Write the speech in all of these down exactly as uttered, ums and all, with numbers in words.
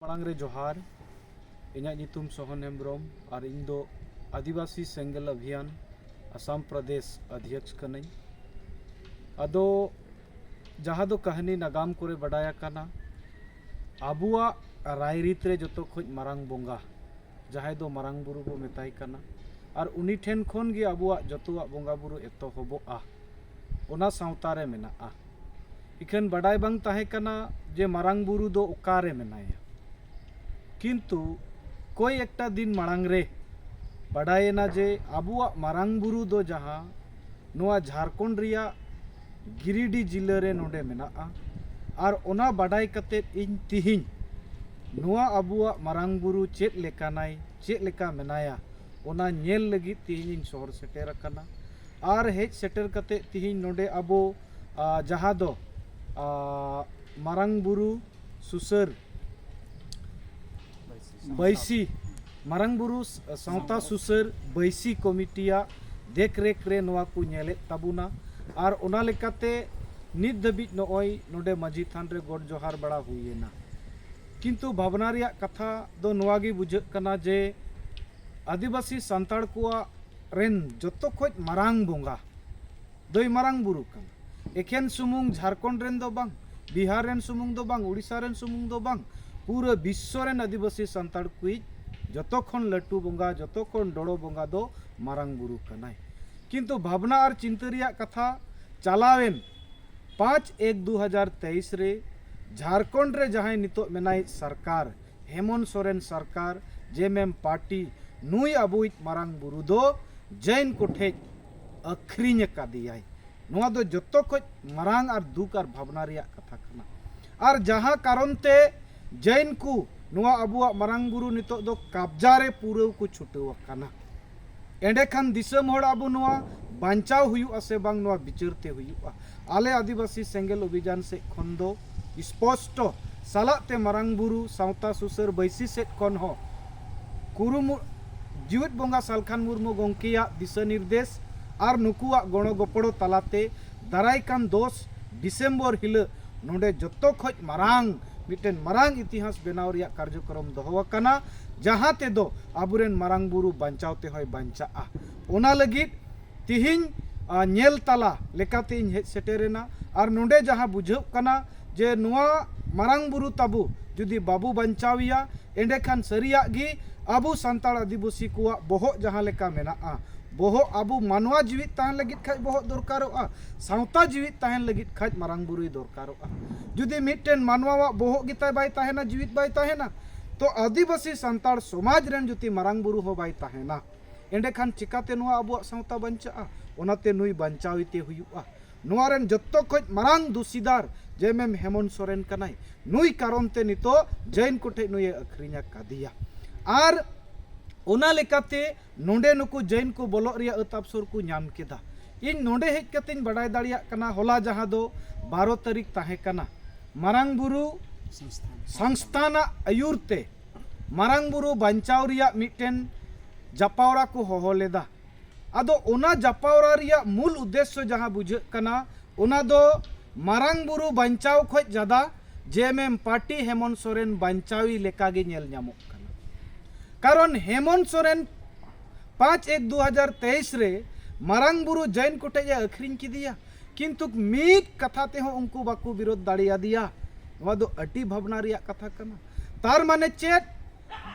ᱢᱟᱲᱟᱝ ᱨᱮ ᱡᱚᱦᱟᱨ᱾ ᱤᱧᱟᱹᱜ ᱧᱩᱛᱩᱢ ᱥᱚᱦᱚᱱ ᱦᱮᱢᱵᱨᱚᱢ ᱟᱨ ᱤᱧ ᱫᱚ ᱟᱹᱫᱤᱵᱟᱹᱥᱤ ᱥᱮᱸᱜᱮᱞ ᱚᱵᱷᱤᱭᱟᱱ ᱟᱥᱟᱢ ᱯᱨᱚᱫᱮᱥ ᱚᱫᱷᱭᱚᱠᱥ ᱠᱟᱹᱱᱟᱹᱧ᱾ ᱟᱫᱚ ᱡᱟᱦᱟᱸ ᱫᱚ ᱠᱟᱹᱦᱱᱤ ᱱᱟᱜᱟᱢ ᱠᱚᱨᱮ ᱵᱟᱰᱟᱭ ᱟᱠᱟᱱᱟ, ᱟᱵᱚᱣᱟᱜ ᱨᱟᱭᱨᱤᱛ ᱨᱮ ᱡᱚᱛᱚ ᱠᱷᱚᱱ ᱢᱟᱨᱟᱝ ᱵᱚᱸᱜᱟ, ᱡᱟᱦᱟᱸᱭ ᱫᱚ ᱢᱟᱨᱟᱝ ᱵᱩᱨᱩ ᱵᱚ ᱢᱮᱛᱟᱭ ᱠᱟᱱᱟ, ᱟᱨ ᱩᱱᱤ ᱴᱷᱮᱱ ᱠᱷᱚᱱ ᱜᱮ ᱟᱵᱚᱣᱟᱜ ᱡᱚᱛᱚᱣᱟᱜ ᱵᱚᱸᱜᱟ ᱵᱩᱨᱩ ᱮᱛᱚᱦᱚᱵᱚᱜᱼᱟ, ᱚᱱᱟ ᱥᱟᱶᱛᱟ ᱨᱮ ᱢᱮᱱᱟᱜᱼᱟ᱾ ᱤᱠᱷᱟᱹᱱ ᱵᱟᱰᱟᱭ ᱵᱟᱝ ᱛᱟᱦᱮᱸ ᱠᱟᱱᱟ ᱡᱮ ᱢᱟᱨᱟᱝ ᱵᱩᱨᱩ ᱫᱚ ᱚᱠᱟᱨᱮ ᱢᱮᱱᱟᱭᱟ᱾ ᱠᱤᱱᱛᱩ ᱠᱚᱭ ᱮᱠᱴᱟ ᱫᱤᱱ ᱢᱟᱲᱟᱝ ᱨᱮ ᱵᱟᱰᱟᱭᱮᱱᱟ ᱡᱮ ᱟᱵᱚᱣᱟᱜ ᱢᱟᱨᱟᱝ ᱵᱩᱨᱩ ᱫᱚ ᱡᱟᱦᱟᱸ ᱱᱚᱣᱟ ᱡᱷᱟᱲᱠᱷᱚᱸᱰ ᱨᱮᱭᱟᱜ ᱜᱤᱨᱤᱰᱤ ᱡᱤᱞᱟᱹ ᱨᱮ ᱱᱚᱰᱮ ᱢᱮᱱᱟᱜᱼᱟ᱾ ᱟᱨ ᱚᱱᱟ ᱵᱟᱰᱟᱭ ᱠᱟᱛᱮᱫ ᱤᱧ ᱛᱤᱦᱤᱧ ᱱᱚᱣᱟ ᱟᱵᱚᱣᱟᱜ ᱢᱟᱨᱟᱝ ᱵᱩᱨᱩ ᱪᱮᱫ ᱞᱮᱠᱟᱱᱟᱭ, ᱪᱮᱫ ᱞᱮᱠᱟ ᱢᱮᱱᱟᱭᱟ, ᱚᱱᱟ ᱧᱮᱞ ᱞᱟᱹᱜᱤᱫ ᱛᱤᱦᱤᱧ ᱤᱧ ᱥᱚᱦᱚᱨ ᱥᱮᱴᱮᱨ ᱟᱠᱟᱱᱟ᱾ ᱟᱨ ᱦᱮᱡ ᱥᱮᱴᱮᱨ ᱠᱟᱛᱮᱫ ᱛᱤᱦᱤᱧ ᱱᱚᱰᱮ ᱟᱵᱚ, ᱟ, ᱡᱟᱦᱟᱸ ᱫᱚ, ᱟ, ᱢᱟᱨᱟᱝ ᱵᱩᱨᱩ ᱥᱩᱥᱟᱹᱨ ᱵᱟᱹᱭᱥᱤ, ᱢᱟᱨᱟᱝ ᱵᱩᱨᱩ ᱥᱟᱶᱛᱟ ᱥᱩᱥᱟᱹᱨ ᱵᱟᱹᱭᱥᱤ ᱠᱚᱢᱤᱴᱤᱭᱟᱜ ᱫᱮᱠ ᱨᱮᱠ ᱨᱮ ᱱᱚᱣᱟ ᱠᱚ ᱧᱮᱞᱮᱫ ᱛᱟᱵᱚᱱᱟ᱾ ᱟᱨ ᱚᱱᱟ ᱞᱮᱠᱟᱛᱮ ᱱᱤᱛ ᱫᱷᱟᱹᱵᱤᱡ ᱱᱚᱜᱼᱚᱭ ᱱᱚᱰᱮ ᱢᱟᱹᱡᱷᱤ ᱛᱷᱟᱱ ᱨᱮ ᱜᱚᱰ ᱡᱚᱦᱟᱨ ᱵᱟᱲᱟ ᱦᱩᱭᱮᱱᱟ᱾ ᱠᱤᱱᱛᱩ ᱵᱷᱟᱵᱽᱱᱟ ᱨᱮᱭᱟᱜ ᱠᱟᱛᱷᱟ ᱫᱚ ᱱᱚᱣᱟ ᱜᱮ ᱵᱩᱡᱷᱟᱹᱜ ᱠᱟᱱᱟ ᱡᱮ ᱟᱹᱫᱤᱵᱟᱹᱥᱤ ᱥᱟᱱᱛᱟᱲ ᱠᱚᱣᱟᱜ ᱨᱮᱱ ᱡᱚᱛᱚ ᱠᱷᱚᱡ ᱢᱟᱨᱟᱝ ᱵᱚᱸᱜᱟ ᱫᱚᱭ ᱢᱟᱨᱟᱝ ᱵᱩᱨᱩ ᱠᱟᱱᱟ᱾ ᱮᱠᱷᱮᱱ ᱥᱩᱢᱩᱝ ᱡᱷᱟᱲᱠᱷᱚᱸᱰ ᱨᱮᱱ ᱫᱚ ᱵᱟᱝ, ᱵᱤᱦᱟᱨ ᱨᱮᱱ ᱥᱩᱢᱩᱝ ᱫᱚ ᱵᱟᱝ, ᱩᱲᱤᱥᱥᱟ ᱨᱮᱱ ᱥᱩᱢᱩᱝ ᱫᱚ ᱵᱟᱝ, ᱯᱩᱨᱟᱹ ᱵᱤᱥᱥᱚ ᱨᱮᱱ ᱟᱹᱫᱤᱵᱟᱹᱥᱤ ᱥᱟᱱᱛᱟᱲ ᱠᱚᱭᱤᱡ ᱡᱚᱛᱚ ᱠᱷᱚᱱ ᱞᱟᱹᱴᱩ ᱵᱚᱸᱜᱟ, ᱡᱚᱛᱚ ᱠᱷᱚᱱ ᱰᱚᱲᱚ ᱵᱚᱸᱜᱟ ᱫᱚ ᱢᱟᱨᱟᱝ ᱵᱩᱨᱩ ᱠᱟᱱᱟᱭ᱾ ᱠᱤᱱᱛᱩ ᱵᱷᱟᱵᱽᱱᱟ ᱟᱨ ᱪᱤᱱᱛᱟᱹ ᱨᱮᱭᱟᱜ ᱠᱟᱛᱷᱟ, ᱪᱟᱞᱟᱣᱮᱱ ᱯᱟᱸᱪ ᱮᱠ ᱫᱩ ᱦᱟᱡᱟᱨ ᱛᱮᱭᱤᱥ ᱨᱮ ᱡᱷᱟᱲᱠᱷᱚᱸᱰ ᱨᱮ ᱡᱟᱦᱟᱸᱭ ᱱᱤᱛᱚᱜ ᱢᱮᱱᱟᱭ ᱥᱚᱨᱠᱟᱨ, ᱦᱮᱢᱚᱱᱛ ᱥᱚᱨᱮᱱ ᱥᱚᱨᱠᱟᱨ, ᱡᱮ ᱮᱢ ᱮᱢ ᱯᱟᱨᱴᱤ, ᱱᱩᱭ ᱟᱵᱚᱭᱤᱡ ᱢᱟᱨᱟᱝ ᱵᱩᱨᱩ ᱫᱚ ᱡᱟᱹᱭᱱ ᱠᱚᱴᱷᱮᱡ ᱟᱹᱠᱷᱨᱤᱧ ᱟᱠᱟᱫᱮᱭᱟᱭ᱾ ᱱᱚᱣᱟ ᱫᱚ ᱡᱚᱛᱚ ᱠᱷᱚᱡ ᱢᱟᱨᱟᱝ ᱟᱨ ᱫᱩᱠ ᱟᱨ ᱵᱷᱟᱵᱽᱱᱟ ᱨᱮᱭᱟᱜ ᱠᱟᱛᱷᱟ ᱠᱟᱱᱟ᱾ ᱟᱨ ᱡᱟᱦᱟᱸ ᱠᱟᱨᱚᱱ ᱛᱮ ᱡᱟᱹᱭᱱ ᱠᱚ ᱱᱚᱣᱟ ᱟᱵᱚᱣᱟᱜ ᱢᱟᱨᱟᱝ ᱵᱩᱨᱩ ᱱᱤᱛᱚᱜ ᱫᱚ ᱠᱟᱵᱽᱡᱟ ᱨᱮ ᱯᱩᱨᱟᱹᱣ ᱠᱚ ᱪᱷᱩᱴᱟᱹᱣ ᱟᱠᱟᱱᱟ, ᱮᱸᱰᱮᱠᱷᱟᱱ ᱫᱤᱥᱚᱢ ᱦᱚᱲ ᱟᱵᱚ ᱱᱚᱣᱟ ᱵᱟᱧᱪᱟᱣ ᱦᱩᱭᱩᱜᱼᱟ ᱥᱮ ᱵᱟᱝ, ᱱᱚᱣᱟ ᱵᱤᱪᱟᱹᱨ ᱛᱮ ᱦᱩᱭᱩᱜᱼᱟ᱾ ᱟᱞᱮ ᱟᱹᱫᱤᱵᱟᱹᱥᱤ ᱥᱮᱸᱜᱮᱞ ᱚᱵᱷᱤᱡᱟᱱ ᱥᱮᱫ ᱠᱷᱚᱱ ᱫᱚ ᱥᱯᱚᱥᱴᱚ ᱥᱟᱞᱟᱜ ᱛᱮ ᱢᱟᱨᱟᱝ ᱵᱩᱨᱩ ᱥᱟᱶᱛᱟ ᱥᱩᱥᱟᱹᱨ ᱵᱟᱹᱭᱥᱤ ᱥᱮᱫ ᱠᱷᱚᱱ ᱦᱚᱸ ᱠᱩᱨᱩᱢᱩ-, ᱡᱤᱣᱮᱫ ᱵᱚᱸᱜᱟ ᱥᱟᱞᱠᱷᱟᱱ ᱢᱩᱨᱢᱩ ᱜᱚᱢᱠᱮᱭᱟᱜ ᱫᱤᱥᱟᱹ ᱱᱤᱨᱫᱮᱥ ᱟᱨ ᱱᱩᱠᱩᱣᱟᱜ ᱜᱚᱲᱚ ᱜᱚᱯᱚᱲᱚ ᱛᱟᱞᱟᱛᱮ ᱫᱟᱨᱟᱭ ᱠᱟᱱ ᱫᱚᱥ ᱰᱤᱥᱮᱢᱵᱚᱨ ᱦᱤᱞᱳᱜ ᱱᱚᱰᱮ ᱡᱚᱛᱚ ᱠᱷᱚᱡ ᱢᱟᱨᱟᱝ ᱢᱤᱫᱴᱮᱱ ᱢᱟᱨᱟᱝ ᱤᱛᱤᱦᱟᱥ ᱵᱮᱱᱟᱣ ᱨᱮᱭᱟᱜ ᱠᱟᱨᱡᱚᱠᱨᱚᱢ ᱫᱚᱦᱚ ᱟᱠᱟᱱᱟ, ᱡᱟᱦᱟᱸ ᱛᱮᱫᱚ ᱟᱵᱚᱨᱮᱱ ᱢᱟᱨᱟᱝ ᱵᱩᱨᱩ ᱵᱟᱧᱪᱟᱣ ᱛᱮᱦᱚᱸᱭ ᱵᱟᱧᱪᱟᱜᱼᱟ᱾ ᱚᱱᱟ ᱞᱟᱹᱜᱤᱫ ᱛᱤᱦᱤᱧ, ᱟ, ᱧᱮᱞ ᱛᱟᱞᱟ ᱞᱮᱠᱟᱛᱮ ᱤᱧ ᱦᱮᱡ ᱥᱮᱴᱮᱨᱮᱱᱟ᱾ ᱟᱨ ᱱᱚᱰᱮ ᱡᱟᱦᱟᱸ ᱵᱩᱡᱷᱟᱹᱜ ᱠᱟᱱᱟ ᱡᱮ ᱱᱚᱣᱟ ᱢᱟᱨᱟᱝ ᱵᱩᱨᱩ ᱛᱟᱵᱚ ᱡᱩᱫᱤ ᱵᱟᱵᱚ ᱵᱟᱧᱪᱟᱣᱮᱭᱟ, ᱮᱸᱰᱮᱠᱷᱟᱱ ᱥᱟᱹᱨᱤᱭᱟᱜ ᱜᱮ ᱟᱵᱚ ᱥᱟᱱᱛᱟᱲ ᱟᱹᱫᱤᱵᱟᱹᱥᱤ ᱠᱚᱣᱟᱜ ᱵᱚᱦᱚᱜ ᱡᱟᱦᱟᱸ ᱞᱮᱠᱟ ᱢᱮᱱᱟᱜᱼᱟ, ᱵᱚᱦᱚᱜ ᱟᱵᱚ ᱢᱟᱱᱣᱟ ᱡᱤᱣᱤᱫ ᱛᱟᱦᱮᱱ ᱞᱟᱹᱜᱤᱫ ᱠᱷᱟᱡ ᱵᱚᱦᱚᱜ ᱫᱚᱨᱠᱟᱨᱚᱜᱼᱟ, ᱥᱟᱶᱛᱟ ᱡᱤᱣᱤᱫ ᱛᱟᱦᱮᱱ ᱞᱟᱹᱜᱤᱫ ᱠᱷᱟᱡ ᱢᱟᱨᱟᱝ ᱵᱩᱨᱩᱭ ᱫᱚᱨᱠᱟᱨᱚᱜᱼᱟ᱾ ᱡᱩᱫᱤ ᱢᱤᱫᱴᱮᱱ ᱢᱟᱱᱣᱟᱣᱟᱜ ᱵᱚᱦᱚᱜ ᱜᱮᱛᱟᱭ ᱵᱟᱭ ᱛᱟᱦᱮᱱᱟ, ᱡᱤᱣᱤᱫ ᱵᱟᱭ ᱛᱟᱦᱮᱱᱟ, ᱛᱚ ᱟᱹᱫᱤᱵᱟᱹᱥᱤ ᱥᱟᱱᱛᱟᱲ ᱥᱚᱢᱟᱡᱽ ᱨᱮᱱ ᱡᱩᱫᱤ ᱢᱟᱨᱟᱝ ᱵᱩᱨᱩ ᱦᱚᱸ ᱵᱟᱭ ᱛᱟᱦᱮᱱᱟ, ᱮᱸᱰᱮᱠᱷᱟᱱ ᱪᱤᱠᱟᱛᱮ ᱱᱚᱣᱟ ᱟᱵᱚᱣᱟᱜ ᱥᱟᱶᱛᱟ ᱵᱟᱧᱪᱟᱜᱼᱟ? ᱚᱱᱟᱛᱮ ᱱᱩᱭ ᱵᱟᱧᱪᱟᱣ ᱮᱛᱮ ᱦᱩᱭᱩᱜᱼᱟ᱾ ᱱᱚᱣᱟ ᱨᱮᱱ ᱡᱚᱛᱚ ᱠᱷᱚᱡ ᱢᱟᱨᱟᱝ ᱫᱩᱥᱤᱫᱟᱨ ᱡᱮ ᱮᱢ ᱮᱢ ᱦᱮᱢᱚᱱ ᱥᱚᱨᱮᱱ ᱠᱟᱱᱟᱭ᱾ ᱱᱩᱭ ᱠᱟᱨᱚᱱ ᱛᱮ ᱱᱤᱛᱚᱜ ᱡᱟᱹᱭᱤᱱ ᱠᱚᱴᱷᱮᱡ ᱱᱩᱭᱮ ᱟᱹᱠᱷᱨᱤᱧ ᱟᱠᱟᱫᱮᱭᱟ᱾ ᱟᱨ ᱚᱱᱟ ᱞᱮᱠᱟᱛᱮ ᱱᱚᱰᱮ ᱱᱩᱠᱩ ᱡᱟᱹᱭᱤᱱ ᱠᱚ ᱵᱚᱞᱚᱜ ᱨᱮᱭᱟᱜ ᱟᱹᱛ ᱟᱯᱥᱚᱨ ᱠᱚ ᱧᱟᱢ ᱠᱮᱫᱟ᱾ ᱤᱧ ᱱᱚᱰᱮ ᱦᱮᱡ ᱠᱟᱛᱮᱧ ᱵᱟᱰᱟᱭ ᱫᱟᱲᱮᱭᱟᱜ ᱠᱟᱱᱟ, ᱦᱚᱞᱟ ᱡᱟᱦᱟᱸ ᱫᱚ ᱵᱟᱨᱚ ᱛᱟᱹᱨᱤᱠᱷ ᱛᱟᱦᱮᱸ ᱠᱟᱱᱟ, ᱢᱟᱨᱟᱝ ᱵᱩᱨᱩ ᱥᱚᱝᱥᱛᱷᱟᱱᱟᱜ ᱟᱹᱭᱩᱨ ᱛᱮ ᱢᱟᱨᱟᱝ ᱵᱩᱨᱩ ᱵᱟᱧᱪᱟᱣ ᱨᱮᱭᱟᱜ ᱢᱤᱫᱴᱮᱱ ᱡᱟᱯᱟᱣᱨᱟ ᱠᱚ ᱦᱚᱦᱚ ᱞᱮᱫᱟ᱾ ᱟᱫᱚ ᱚᱱᱟ ᱡᱟᱯᱟᱣᱨᱟ ᱨᱮᱭᱟᱜ ᱢᱩᱞ ᱩᱫᱽᱫᱮᱥᱥᱚ ᱡᱟᱦᱟᱸ ᱵᱩᱡᱷᱟᱹᱜ ᱠᱟᱱᱟ, ᱚᱱᱟ ᱫᱚ ᱢᱟᱨᱟᱝ ᱵᱩᱨᱩ ᱵᱟᱧᱪᱟᱣ ᱠᱷᱚᱡ ᱡᱟᱫᱟ ᱡᱮ ᱮᱢ ᱮᱢ ᱯᱟᱨᱴᱤ ᱦᱮᱢᱚᱱ ᱥᱚᱨᱮᱱ ᱵᱟᱧᱪᱟᱣᱤ ᱞᱮᱠᱟᱜᱮ ᱧᱮᱞ ᱧᱟᱢᱚᱜ ᱠᱟᱱᱟ᱾ ᱠᱟᱨᱚᱱ ᱦᱮᱢᱚᱱ ᱥᱚᱨᱮᱱ ᱯᱟᱸᱪ ᱮᱠ ᱫᱩ ᱦᱟᱡᱟᱨ ᱛᱮᱭᱤᱥ ᱨᱮ ᱢᱟᱨᱟᱝ ᱵᱩᱨᱩ ᱡᱟᱹᱭᱤᱱ ᱠᱚᱴᱷᱮᱡ ᱮ ᱟᱹᱠᱷᱨᱤᱧ ᱠᱮᱫᱮᱭᱟ, ᱠᱤᱱᱛᱩ ᱢᱤᱫ ᱠᱟᱛᱷᱟ ᱛᱮᱦᱚᱸ ᱩᱱᱠᱩ ᱵᱟᱠᱚ ᱵᱤᱨᱳᱫ ᱫᱟᱲᱮᱭᱟᱫᱮᱭᱟ᱾ ᱱᱚᱣᱟ ᱫᱚ ᱟᱹᱰᱤ ᱵᱷᱟᱵᱽᱱᱟ ᱨᱮᱭᱟᱜ ᱠᱟᱛᱷᱟ ᱠᱟᱱᱟ᱾ ᱛᱟᱨ ᱢᱟᱱᱮ ᱪᱮᱫ?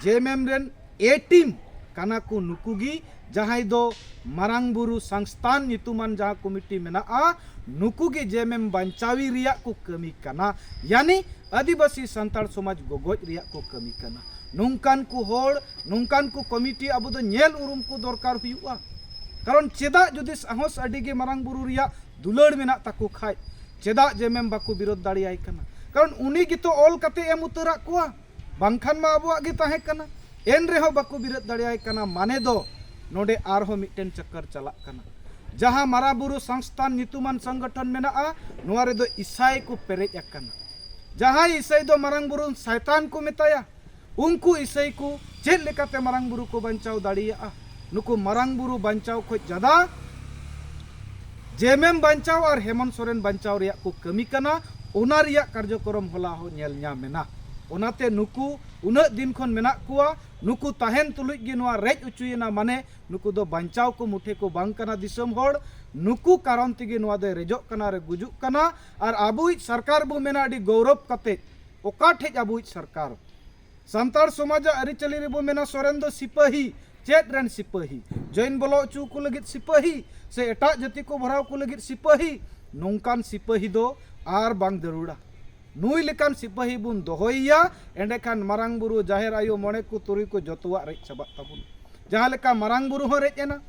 ᱡᱮ ᱮᱢ ᱮᱢ ᱨᱮᱱ ᱮ ᱴᱤᱢ ᱠᱟᱱᱟ ᱠᱚ ᱱᱩᱠᱩ ᱜᱮ, ᱡᱟᱦᱟᱸᱭ ᱫᱚ ᱢᱟᱨᱟᱝ ᱵᱩᱨᱩ ᱥᱚᱝᱥᱛᱷᱟᱱ ᱧᱩᱛᱩᱢᱟᱱ ᱡᱟᱦᱟᱸ ᱠᱚᱢᱤᱴᱤ ᱢᱮᱱᱟᱜᱼᱟ, ᱱᱩᱠᱩ ᱜᱮ ᱡᱮ ᱮᱢ ᱮᱢ ᱵᱟᱧᱪᱟᱣᱤ ᱨᱮᱭᱟᱜ ᱠᱚ ᱠᱟᱹᱢᱤ ᱠᱟᱱᱟ, ᱭᱟᱱᱤ ᱟᱹᱫᱤᱵᱟᱹᱥᱤ ᱥᱟᱱᱛᱟᱲ ᱥᱚᱢᱟᱡᱽ ᱜᱚᱜᱚᱡ ᱨᱮᱭᱟᱜ ᱠᱚ ᱠᱟᱹᱢᱤ ᱠᱟᱱᱟ᱾ ᱱᱚᱝᱠᱟᱱ ᱠᱚ ᱦᱚᱲ, ᱱᱚᱝᱠᱟᱱ ᱠᱚ ᱠᱚᱢᱤᱴᱤ ᱟᱵᱚ ᱫᱚ ᱧᱮᱞ ᱩᱨᱩᱢ ᱠᱚ ᱫᱚᱨᱠᱟᱨ ᱦᱩᱭᱩᱜᱼᱟ᱾ ᱠᱟᱨᱚᱱ ᱪᱮᱫᱟᱜ ᱡᱩᱫᱤ ᱥᱟᱦᱚᱥ ᱟᱹᱰᱤ ᱜᱮ ᱢᱟᱨᱟᱝ ᱵᱩᱨᱩ ᱨᱮᱭᱟᱜ ᱫᱩᱞᱟᱹᱲ ᱢᱮᱱᱟᱜ ᱛᱟᱠᱚ ᱠᱷᱟᱡ, ᱪᱮᱫᱟᱜ ᱡᱮ ᱮᱢ ᱮᱢ ᱵᱟᱠᱚ ᱵᱤᱨᱳᱫ ᱫᱟᱲᱮᱭᱟᱭ ᱠᱟᱱᱟ? ᱠᱟᱨᱚᱱ ᱩᱱᱤ ᱜᱮᱛᱚ ᱚᱞ ᱠᱟᱛᱮ ᱮᱢ ᱩᱛᱟᱹᱨᱟᱜ ᱠᱚᱣᱟ, ᱵᱟᱝᱠᱷᱟᱱ ᱢᱟ ᱟᱵᱚᱣᱟᱜ ᱜᱮ ᱛᱟᱦᱮᱸ ᱠᱟᱱᱟ᱾ ᱮᱱ ᱨᱮᱦᱚᱸ ᱵᱟᱠᱚ ᱵᱤᱨᱳᱫ ᱫᱟᱲᱮᱭᱟᱭ ᱠᱟᱱᱟ, ᱢᱟᱱᱮ ᱫᱚ ᱱᱚᱰᱮ ᱟᱨᱦᱚᱸ ᱢᱤᱫᱴᱮᱱ ᱪᱟᱠᱠᱟᱨ ᱪᱟᱞᱟᱜ ᱠᱟᱱᱟ᱾ ᱡᱟᱦᱟᱸ ᱢᱟᱨᱟᱝ ᱵᱩᱨᱩ ᱥᱚᱝᱥᱛᱷᱟᱱ ᱧᱩᱛᱩᱢᱟᱱ ᱥᱚᱝᱜᱚᱴᱷᱚᱱ ᱢᱮᱱᱟᱜᱼᱟ, ᱱᱚᱣᱟ ᱨᱮᱫᱚ ᱤᱥᱟᱭ ᱠᱚ ᱯᱮᱨᱮᱡ ᱟᱠᱟᱱᱟ᱾ ᱡᱟᱦᱟᱸᱭ ᱤᱥᱟᱹᱭ ᱫᱚ ᱢᱟᱨᱟᱝ ᱵᱩᱨᱩ ᱥᱟᱭᱛᱟᱱ ᱠᱚ ᱢᱮᱛᱟᱭᱟ, ᱩᱱᱠᱩ ᱤᱥᱟᱹᱭ ᱠᱚ ᱪᱮᱫ ᱞᱮᱠᱟᱛᱮ ᱢᱟᱨᱟᱝ ᱵᱩᱨᱩ ᱠᱚ ᱵᱟᱧᱪᱟᱣ ᱫᱟᱲᱮᱭᱟᱜᱼᱟ? ᱱᱩᱠᱩ ᱢᱟᱨᱟᱝ ᱵᱩᱨᱩ ᱵᱟᱧᱪᱟᱣ ᱠᱷᱚᱡ ᱡᱟᱫᱟ ᱡᱮ ᱮᱢ ᱮᱢ ᱵᱟᱧᱪᱟᱣ ᱟᱨ ᱦᱮᱢᱚᱱ ᱥᱚᱨᱮᱱ ᱵᱟᱧᱪᱟᱣ ᱨᱮᱭᱟᱜ ᱠᱚ ᱠᱟᱹᱢᱤ ᱠᱟᱱᱟ᱾ ᱚᱱᱟ ᱨᱮᱭᱟᱜ ᱠᱟᱨᱡᱚᱠᱨᱚᱢ ᱦᱚᱞᱟ ᱦᱚᱸ ᱧᱮᱞ ᱧᱟᱢ ᱮᱱᱟ᱾ ᱚᱱᱟᱛᱮ ᱱᱩᱠᱩ ᱩᱱᱟᱹᱜ ᱫᱤᱱ ᱠᱷᱚᱱ ᱢᱮᱱᱟᱜ ᱠᱚᱣᱟ, ᱱᱩᱠᱩ ᱛᱟᱦᱮᱱ ᱛᱩᱞᱩᱡ ᱜᱮ ᱱᱚᱣᱟ ᱨᱮᱡ ᱦᱚᱪᱚᱭᱮᱱᱟ, ᱢᱟᱱᱮ ᱱᱩᱠᱩ ᱫᱚ ᱵᱟᱧᱪᱟᱣ ᱠᱚ ᱢᱩᱴᱷᱮ ᱠᱚ ᱵᱟᱝ ᱠᱟᱱᱟ ᱫᱤᱥᱚᱢ ᱦᱚᱲ᱾ ᱱᱩᱠᱩ ᱠᱟᱨᱚᱱ ᱛᱮᱜᱮ ᱱᱚᱣᱟ ᱫᱚᱭ ᱨᱮᱡᱚᱜ ᱠᱟᱱᱟ ᱨᱮ ᱜᱩᱡᱩᱜ ᱠᱟᱱᱟ᱾ ᱟᱨ ᱟᱵᱚᱭᱤᱡ ᱥᱚᱨᱠᱟᱨ ᱵᱚ ᱢᱮᱱᱟ ᱟᱹᱰᱤ ᱜᱚᱨᱚᱵᱽ ᱠᱟᱛᱮ, ᱚᱠᱟ ᱴᱷᱮᱡ ᱟᱵᱚᱭᱤᱡ ᱥᱚᱨᱠᱟᱨ? ᱥᱟᱱᱛᱟᱲ ᱥᱚᱢᱟᱡᱟᱜ ᱟᱹᱨᱤᱪᱟᱹᱞᱤ ᱨᱮᱵᱚ ᱢᱮᱱᱟ ᱥᱚᱨᱮᱱ ᱫᱚ ᱥᱤᱯᱟᱹᱦᱤ᱾ ᱪᱮᱫ ᱨᱮᱱ ᱥᱤᱯᱟᱹᱦᱤ? ᱡᱚᱭᱮᱱ ᱵᱚᱞᱚ ᱦᱚᱪᱚ ᱠᱚ ᱞᱟᱹᱜᱤᱫ ᱥᱤᱯᱟᱹᱦᱤ ᱥᱮ ᱮᱴᱟᱜ ᱡᱟᱹᱛᱤ ᱠᱚ ᱵᱷᱚᱨᱟᱣ ᱠᱚ ᱞᱟᱹᱜᱤᱫ ᱥᱤᱯᱟᱹᱦᱤ? ᱱᱚᱝᱠᱟᱱ ᱥᱤᱯᱟᱹᱦᱤ ᱫᱚ ᱟᱨ ᱵᱟᱝ ᱡᱟᱹᱨᱩᱲᱟ᱾ ᱱᱩᱭ ᱞᱮᱠᱟᱱ ᱥᱤᱯᱟᱹᱦᱤ ᱵᱚᱱ ᱫᱚᱦᱚᱭᱮᱭᱟ, ᱮᱸᱰᱮᱠᱷᱟᱱ ᱢᱟᱨᱟᱝ ᱵᱩᱨᱩ, ᱡᱟᱦᱮᱨ ᱟᱭᱳ, ᱢᱚᱬᱮ ᱠᱚ, ᱛᱩᱨᱩᱭ ᱠᱚ ᱡᱚᱛᱚᱣᱟᱜ ᱨᱮᱡ ᱪᱟᱵᱟᱜ ᱛᱟᱵᱚᱱᱟ᱾ ᱡᱟᱦᱟᱸ ᱞᱮᱠᱟ ᱢᱟᱨᱟᱝ ᱵᱩᱨᱩ ᱦᱚᱸ ᱨᱮᱡ ᱮᱱᱟ,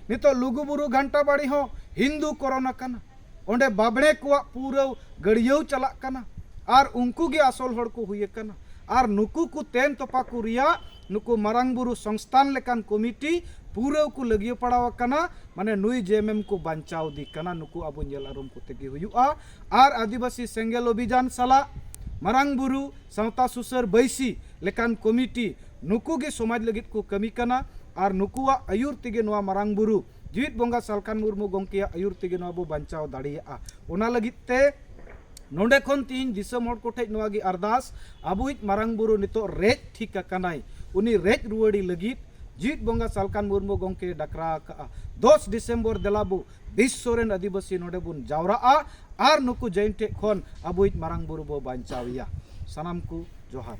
ᱱᱤᱛᱚᱜ ᱞᱩᱜᱩ ᱵᱩᱨᱩ ᱜᱷᱟᱱᱴᱟ ᱵᱟᱲᱤ ᱦᱚᱸ ᱦᱤᱱᱫᱩ ᱠᱚᱨᱚᱱ ᱟᱠᱟᱱᱟ᱾ ᱚᱸᱰᱮ ᱵᱟᱵᱽᱲᱮ ᱠᱚᱣᱟᱜ ᱯᱩᱨᱟᱹ ᱜᱟᱹᱲᱭᱟᱹᱣ ᱪᱟᱞᱟᱜ ᱠᱟᱱᱟ᱾ ᱟᱨ ᱩᱱᱠᱩ ᱜᱮ ᱟᱥᱚᱞ ᱦᱚᱲ ᱠᱚ ᱦᱩᱭ ᱟᱠᱟᱱᱟ᱾ ᱟᱨ ᱱᱩᱠᱩ ᱠᱚ ᱛᱮᱱ ᱛᱚᱯᱟ ᱠᱚ ᱨᱮᱭᱟᱜ ᱱᱩᱠᱩ ᱢᱟᱨᱟᱝ ᱵᱩᱨᱩ ᱥᱚᱝᱥᱛᱷᱟᱱ ᱞᱮᱠᱟᱱ ᱠᱚᱢᱤᱴᱤ ᱯᱩᱨᱟᱹ ᱠᱚ ᱞᱟᱹᱜᱤᱭᱟᱹ ᱯᱟᱲᱟᱣ ᱟᱠᱟᱱᱟ᱾ ᱢᱟᱱᱮ ᱱᱩᱭ ᱡᱮᱢᱮᱢ ᱠᱚ ᱵᱟᱧᱪᱟᱣ ᱤᱫᱤ ᱠᱟᱱᱟ, ᱱᱩᱠᱩ ᱟᱵᱚ ᱧᱮᱞ ᱟᱨᱚᱢ ᱠᱚᱛᱮ ᱜᱮ ᱦᱩᱭᱩᱜᱼᱟ᱾ ᱟᱨ ᱟᱹᱫᱤᱵᱟᱹᱥᱤ ᱥᱮᱸᱜᱮᱞ ᱚᱵᱷᱤᱡᱟᱱ ᱥᱟᱞᱟᱜ ᱢᱟᱨᱟᱝ ᱵᱩᱨᱩ ᱥᱟᱶᱛᱟ ᱥᱩᱥᱟᱹᱨ ᱵᱟᱹᱭᱥᱤ ᱞᱮᱠᱟᱱ ᱠᱚᱢᱤᱴᱤ, ᱱᱩᱠᱩ ᱜᱮ ᱥᱚᱢᱟᱡᱽ ᱞᱟᱹᱜᱤᱫ ᱠᱚ ᱠᱟᱹᱢᱤ ᱠᱟᱱᱟ᱾ ᱟᱨ ᱱᱩᱠᱩᱣᱟᱜ ᱟᱹᱭᱩᱨ ᱛᱮᱜᱮ ᱱᱚᱣᱟ ᱢᱟᱨᱟᱝ ᱵᱩᱨᱩ ᱡᱤᱣᱤᱫ ᱵᱚᱸᱜᱟ ᱥᱟᱞᱠᱷᱟᱱ ᱢᱩᱨᱢᱩ ᱜᱚᱢᱠᱮᱭᱟᱜ ᱟᱹᱭᱩᱨ ᱛᱮᱜᱮ ᱱᱚᱣᱟ ᱵᱚ ᱵᱟᱧᱪᱟᱣ ᱫᱟᱲᱮᱭᱟᱜᱼᱟ᱾ ᱚᱱᱟ ᱞᱟᱹᱜᱤᱫ ᱛᱮ ᱱᱚᱰᱮ ᱠᱷᱚᱱ ᱛᱤᱦᱤᱧ ᱫᱤᱥᱚᱢ ᱦᱚᱲ ᱠᱚᱴᱷᱮᱡ ᱱᱚᱣᱟ ᱜᱮ ᱟᱨᱫᱟᱥ, ᱟᱵᱚᱭᱤᱡ ᱢᱟᱨᱟᱝ ᱵᱩᱨᱩ ᱱᱤᱛᱚᱜ ᱨᱮᱡ ᱴᱷᱤᱠ ᱟᱠᱟᱱᱟᱭ, ᱩᱱᱤ ᱨᱮᱡ ᱨᱩᱣᱟᱹᱲᱤ ᱞᱟᱹᱜᱤᱫ ᱡᱤᱣᱤᱫ ᱵᱚᱸᱜᱟ ᱥᱟᱞᱠᱷᱟᱱ ᱢᱩᱨᱢᱩ ᱜᱚᱢᱠᱮ ᱰᱟᱠᱨᱟ ᱟᱠᱟᱜᱼᱟ᱾ ᱫᱚᱥ ᱰᱤᱥᱮᱢᱵᱚᱨ ᱫᱮᱞᱟ ᱵᱚ ᱵᱤᱥᱥᱚ ᱨᱮᱱ ᱟᱹᱫᱤᱵᱟᱹᱥᱤ ᱱᱚᱰᱮ ᱵᱚᱱ ᱡᱟᱣᱨᱟᱜᱼᱟ ᱟᱨ ᱱᱩᱠᱩ ᱡᱟᱹᱭᱤᱱ ᱴᱷᱮᱡ ᱠᱷᱚᱱ ᱟᱵᱚᱭᱤᱡ ᱢᱟᱨᱟᱝ ᱵᱩᱨᱩ ᱵᱚ ᱵᱟᱧᱪᱟᱣᱮᱭᱟ᱾ ᱥᱟᱱᱟᱢ ᱠᱚ ᱡᱚᱦᱟᱨ᱾